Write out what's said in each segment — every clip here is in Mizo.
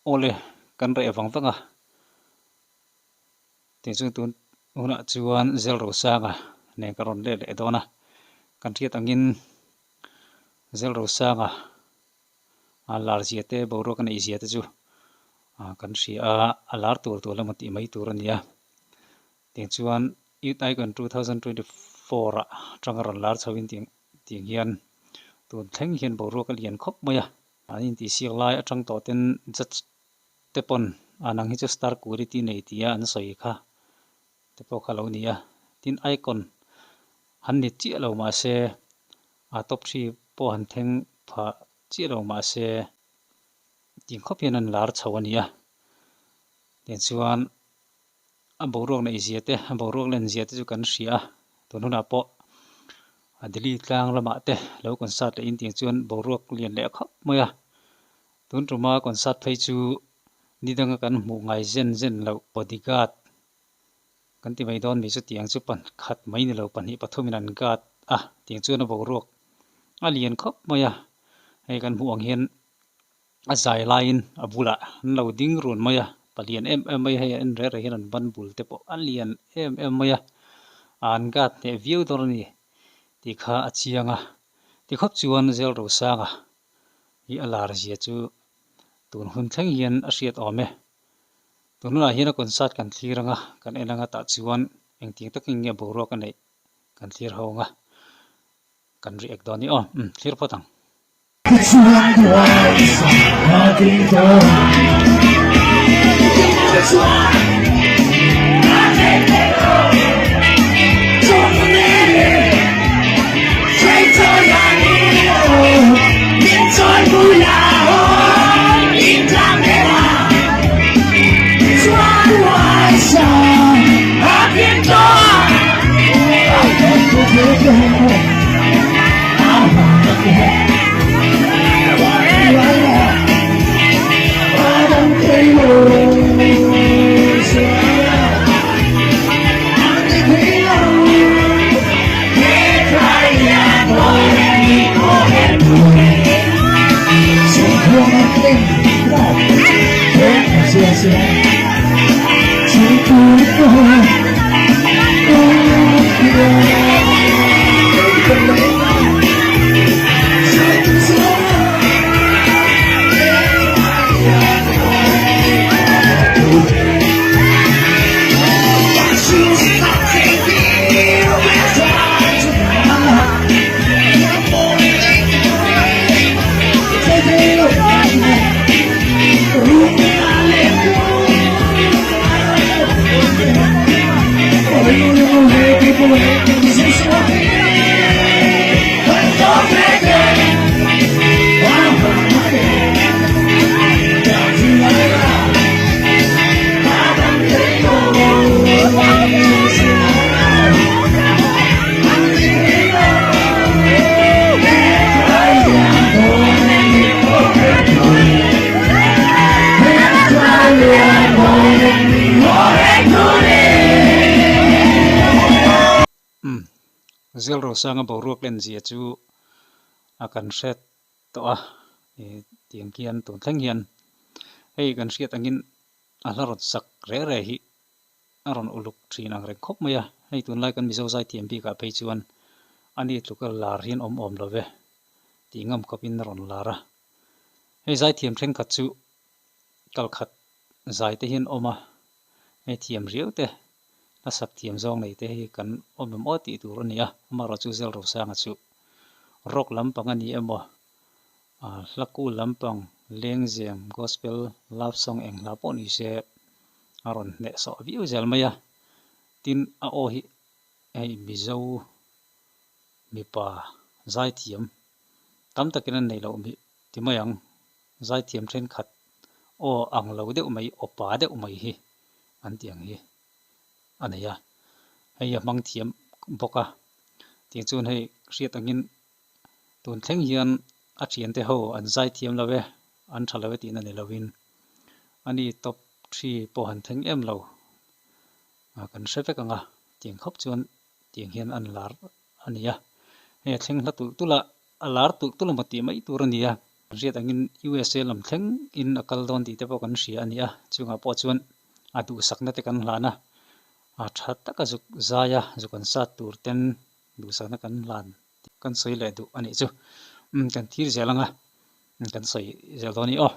Awle, kan reh vang vang a. Tiang chuan tun hunah chuan Zel Rosanga nen ka rawn let leh dawn a. Kan hriat angin Zel Rosanga a lar zia te, boruak a neih zia te chu kan hria a, a lar tur tur emaw tih mai tur a ni a. Tiang chuan Youth Icon 2024 ah tanga rawn lar chho in tiang hian tun thleng hian boruak a lian khawp mai a. An intihsiak lai atang tawh ten judge te pawn a nang hi chu star quality nei tia an sawi kha te pawh kha lo ni a. Tin icon han ni chiah lo mahse a top three pawh han thleng pha chiah lo mahse tih khawp hian an lar chho a ni a. Tichuan a boruak neih zia te, a boruak len zia te chu kan hria a, tun hunah pawh a Delhi tlang lamah te lo concert leh in tiang chuan boruak lian leh khawp mai a, tun tuma concert phei chu ni danga kan hmuh ngai zen zen loh bodyguard kan ti mai dawn mi chu tiang chu pakhat mai ni lo pahnih pathumin an guard a tiang chuan a boruak a lian khawp mai a, hei kan hmuh ang hian A zai laiin a bulah an lo ding run mai a, palian em em mai a, hei a en reh reh hian an ban bul te pawh a lian em em mai a, an guard hneh viau dawn a ni tih kha a chiang a. Tikhawp chuan Zel Rosanga hi a lar zia chu tun hun thleng hian a hriat awm e. Tun hunah hian a concert kan thlir anga kan en anga tah chuan engtiang takin nge boruak a neih kan thlir ho anga kan react dawn a ni aw. Umm thlir phawt ang. Umm, Zel Rosanga boruak len zia chu a kan hre tawh a, tiang khian tun thleng hian hei kan hriat angin a hla rawn sak reh reh hi a rawn uluk thin ang reng khawp mai a, hei tunlai kan Mizo zaithiam bikah phei chuan ani tluka lar hian awm awm lo ve tih ngam khawpin a rawn lar a, hei zaithiam thenkhat chu kalkhat zai te hian awm a, hei thiam riau te a sak thiam zawng nei te hi kan awm em aw tih tur a ni a, amaherawhchu Zel Rosanga chu rock lampang a ni emaw hla kul lampang lengzem gospel love song eng hla pawh ni se a rawn hneh sawh viau zel mai a, tin a aw hi hei Mizo mipa zaithiam tam takin an nei loh ti mai ang zaithiam thenkhat aw ang lo deuh mai aw pa deuh mai hi an tih ang hi a nei a, hei a hmang thiam bawk a, tiang chuan hei hriat angin tun thleng hian a thiante ho an zaithiam lo e, an tha lo e tihna ni lovin ani top three pawh han thleng em lo kan hre vek ang a, tiang khawp chuan tiang hian an lar a ni a, hei a thleng hla tulh tulh a, a lar tulh tulh emaw tih mai tur a ni a. Kan hriat angin USA lam thleng in a kal dawn tih te pawh kan hria a ni a, chungah pawh chuan a duhsakna te kan hlan a, a tha taka zuk zai a, zuk an sat tur ten duhsakna kan hlan tih kan sawi leh duh a nih chu. Umm kan thir zel ang a, kan sawi zel dawn a ni aw.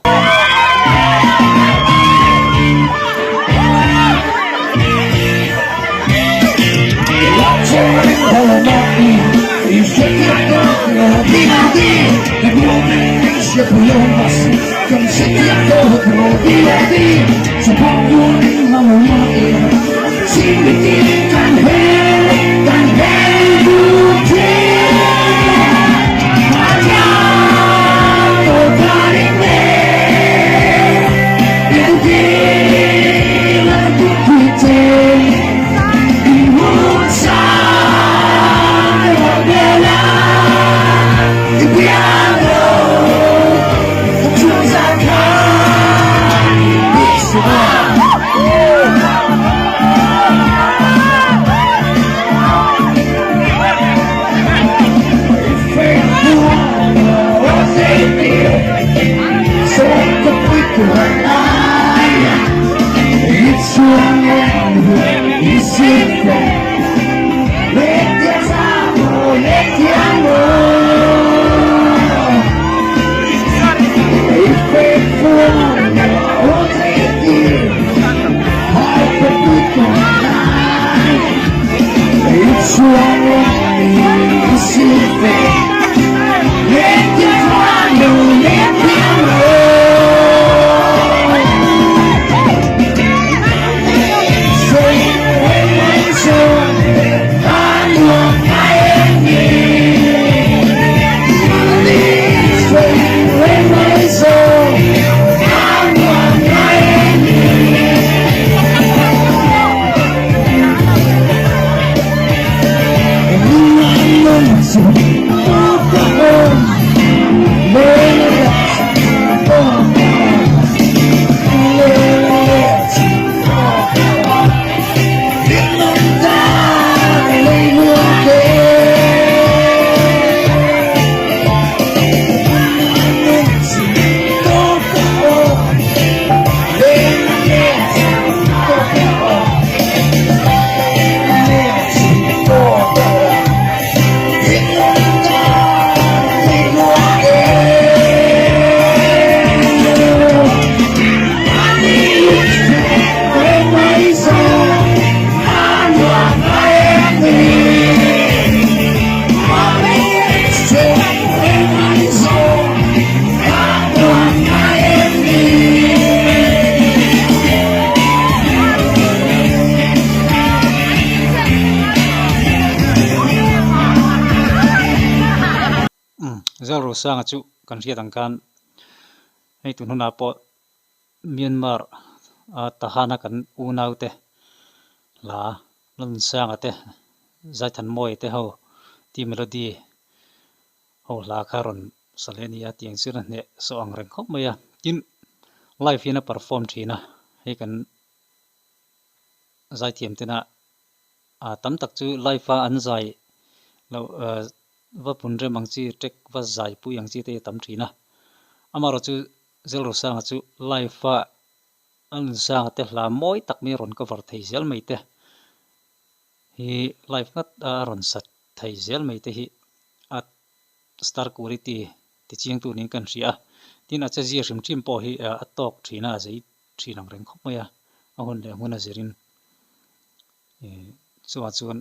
Zalrosanga chu kan hriat ang khan hei tun hunah pawh Myanmar a Tahana kan unaute hla Lalnunsanga te Zaithanmawia te ho tih melody ho hla kha rawn sa leh a ni a tiang chu a hneh sawh ang reng khawp mai a tin live hian a perform thin a hei kan zaithiam tena ah tam tak chu live a an zai loh ah va pun rem ang chi track va zai pui ang chi te hi a tam thin a amaherawh chu Zelrosanga chu live a a nunsanga te hla mawi tak mai a rawn cover thei zel mai te hi live ngat a a rawn sat thei zel mai te hi a star quality ti chiang tur niin kan hria a tin a chezia hrim hrim pawh hi a tawk thin a a zei thin ang reng khawp mai a a hun leh hmun a zirin ih chuvang chuan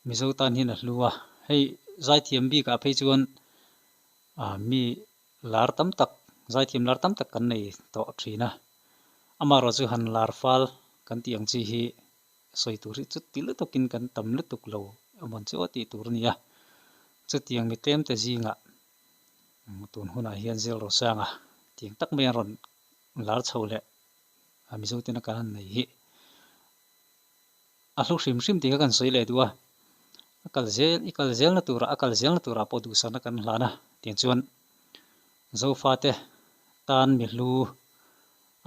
Mizo tan hian a hlu a hei zaithiam bikah phei chuan ah mi lar tam tak zaithiam lar tam tak kan nei tawh thin a amaherawh chu han lar fal kan tih ang chi hi sawi tur hi chuti lutukin kan tam lutuk lo emawn chu aw tih tur a ni a chutiang mi tlemte zingah tun hunah hian Zelrosanga tiang tak mai an rawn lar chho leh a Mizo tena kan han nei hi a hlu hrim hrim tih kha kan sawi leh duh a a kal zel i kal zelna turah a kal zelna turah pawh duhsakna kan hlan a tiang chuan Zofate tan mi hlu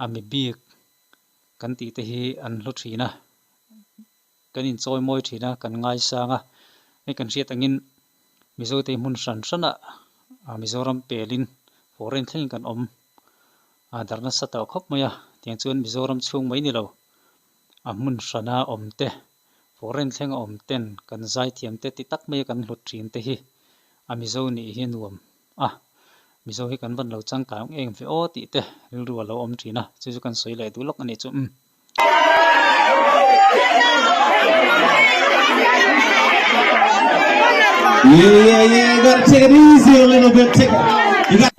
a mi bik kan tih te hi an hlu thin a, kan inchawi mawi thin a, kan ngaisang a, hei kan hriat angin Mizote hmun hran hranah Mizoram pelin. Foreign thlengin kan awm a darh nasa tawh khawp mai a, tiang chuan Mizoram chhung mai ni lo a hmun hrana awm te, foreign thlenga awm ten kan zaithiam te ti tak maia kan hlut thin te hi a Mizo nih hi a nuam a, Mizo hi kan van lo changkang eng ve aw tih te rilru a lo awm thin a, chu chu kan sawi leh duh lawk a nih chu umm. Yeah, yeah, you gotta take it easy a little bit. Take, you got.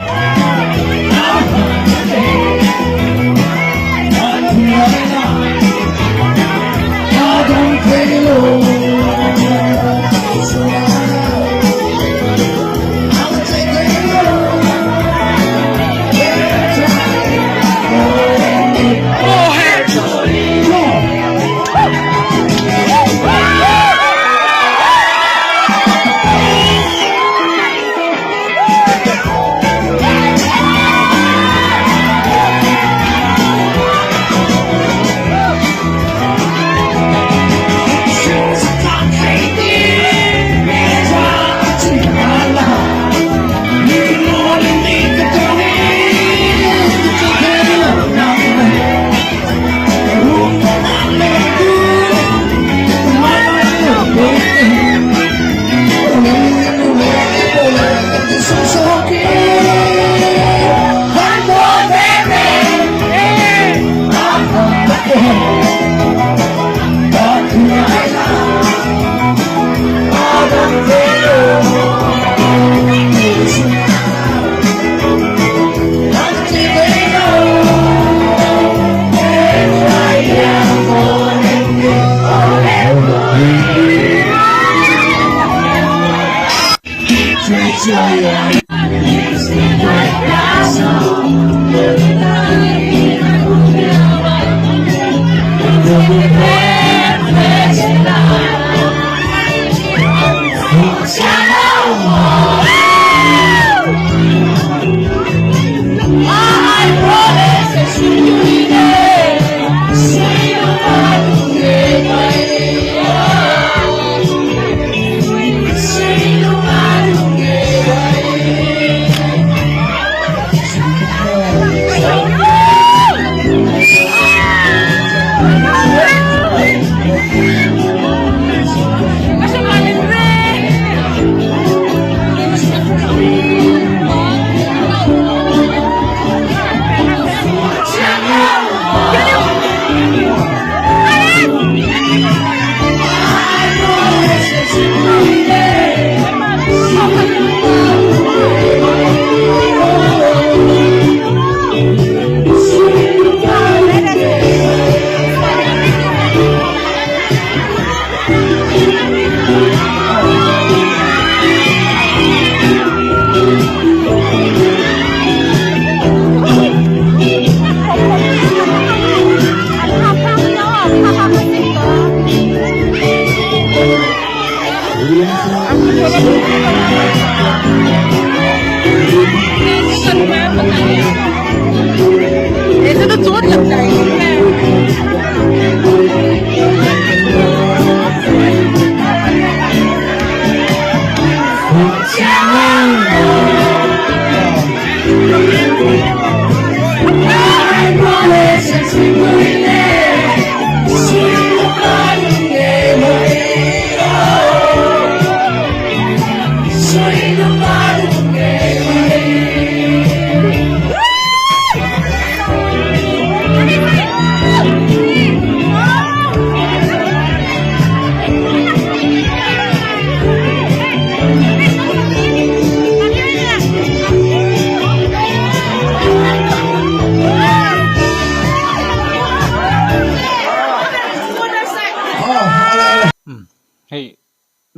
Umm hei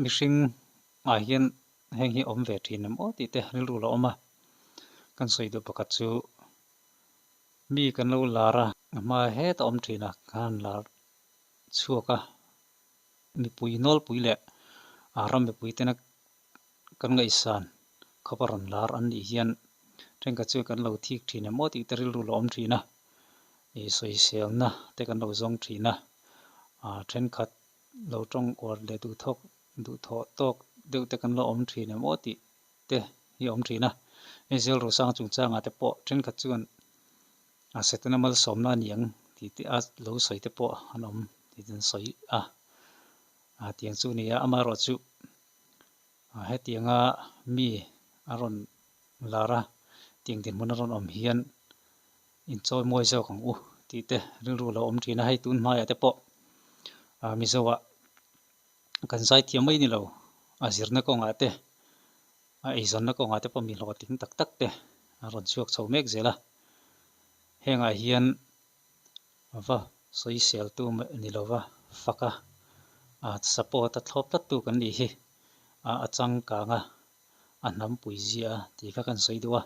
mihring ah hian heng hi awm ve thin em aw tih te rilru lo awm a, kan sawi duh pakhat chu mi kan lo lar a, a hma het a awm thin a, khan lar chhuak a, mipui nawlpui leh ram mipui tena kan ngaihsan khawp a rawn lar an nih hian thenkhat chu kan lo thik thin em aw tih te rilru lo awm thin a, ih sawiselna te kan lo zawng thin a, ah thenkhat lo tawng uar leh duhthawk duhthawh tawk deuh te kan lo awm thin em aw tih te hi a awm thin a. Hei Zelrosanga chungchangah te pawh thenkhat chuan a Setana malsawmna a ni ang tih te a lo sawi te pawh an awm tih te an sawi a. A tiang chu a ni a, amaherawhchu hetianga mi a rawn lar a, tiang dinhmun a rawn awm hian inchawi mawi zawk ang u tih te rilru a lo awm thin a. Hei tun hmaiah te pawh Mizoah kan zai thiam mai ni lo, a zirna kawngah te, a eizawnna kawngah te pawh mi hlawhtling tak tak te a rawn chhuak chho mek zel a. Hengah hian va sawiseltu ni lova fak a, support a thlawp tlattu kan nih hi a changkang a, a hnam pui zia a tih kha kan sawi duh a.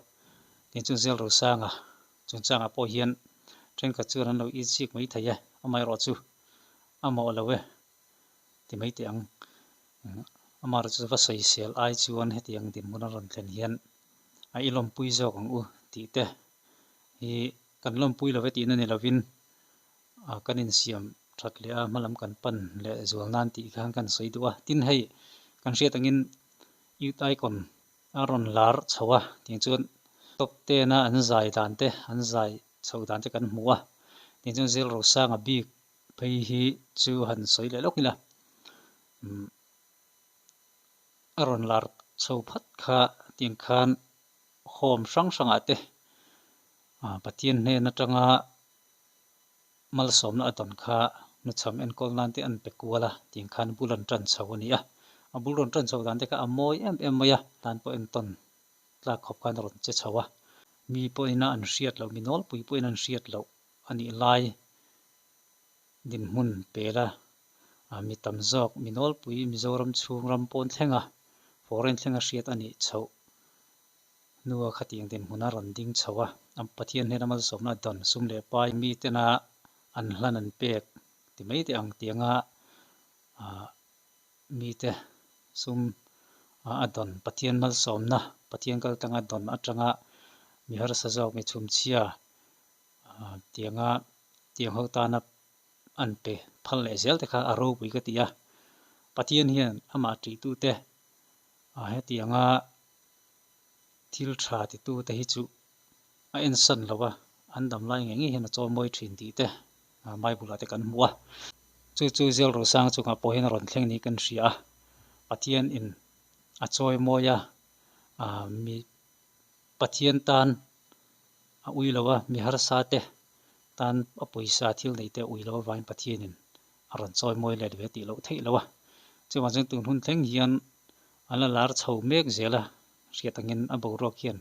Tin chu Zelrosanga chungchangah pawh hian thenkhat chuan an lo itchik mai thei e, amaherawhchu a mawh lo e ti mai teh ang. Amaherawhchu va sawisel ai chuan hetiang dinhmun a rawn thlen hian a i lawmpui zawk ang u tih te hi kan lawmpui lo e tihna ni lovin kan insiam that leh a, hmalam kan pan leh zual nan tih khan kan sawi duh a. Tin hei kan hriat angin Youth Icon a rawn lar chho a, tiang chuan top ten a an zai dan te, an zai chho dan te kan hmu a. Tiang chuan Zelrosanga bik phei hi chu han sawi leh lawk ila, a rawn lar chho phat kha tiang khan home hrang hrangah te Pathian hnen atanga malsawmna a dawn kha nuchham enkawl nan te an pe kual a tiang khan bul an tan chho a ni a. A bul rawn tan chho dan te kha a mawi em em mai a, tan pawh entawn tlak khawp khan a rawn che chho a. Mi pawhin a an hriat loh, mi nawlpui pawhin an hriat loh a nih lai dinhmun pela mi tam zawk, mi nawlpui Mizoram chhung ram pawn thlenga foreign thlenga hriat a nih chhoh hnua khatiang dinhmun a rawn ding chho a, Pathian hnena malsawmna a dawn sum leh pai mitena an hlan an pek ti mai teh ang tianga mite sum a dawn Pathian malsawmna Pathian kaltanga dawn atanga mi harsa zawk mi chhumchhia tianga tiang ho tana an pe phal leh zel te kha a ropui ka ti a, Pathian hian amah ṭihtute hetianga thil ṭha titute hi chu a ensan lo a, an dam lai ngei ngei hian a chawimawi ṭhin tih te Bible ah te kan hmu a. Chu chu Zelrosang chungah pawh hian a rawn thleng niin kan hria a, Pathian in a chawimawi a, mi Pathian tan a ui lo a, mi harsa te tan a pawisa thil neih te a ui lo avangin Pathianin a rawn chawimawi let ve tih loh theih lo a. Chuvang chuan tun hun thleng hian an la lar chho mek zel a, hriat angin a boruak hian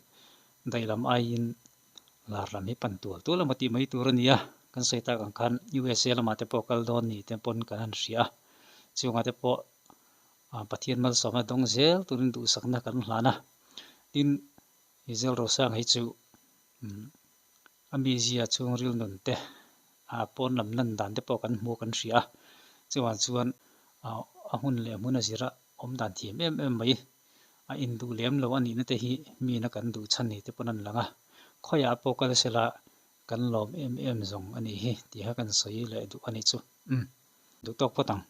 daihlam aiin lar lam hi pan tual tual emaw tih mai tur a ni a. Kan sawi tak ang khan USA lamah te pawh kal dawn ni te pawn kan han hria a, chungah te pawh Pathian malsawmna dawng zel turin duhsakna kan hlan a. Tin, Israel Rosang hi chu a mizia chhungril nun te, a pawn lam lan dan te pawh kan hmu kan hria a. Chuvang chuan a hun leh hmun a zira awm dan thiam em em mai a induh lem lo a nihna te hi mina kan duh chhan ni te pawn an lang a. Khawiah pawh kal sela kan lawm em em zawng a nih hi tih kha kan sawi leh duh a nih chu. Umm. Duh tawk phawt ang.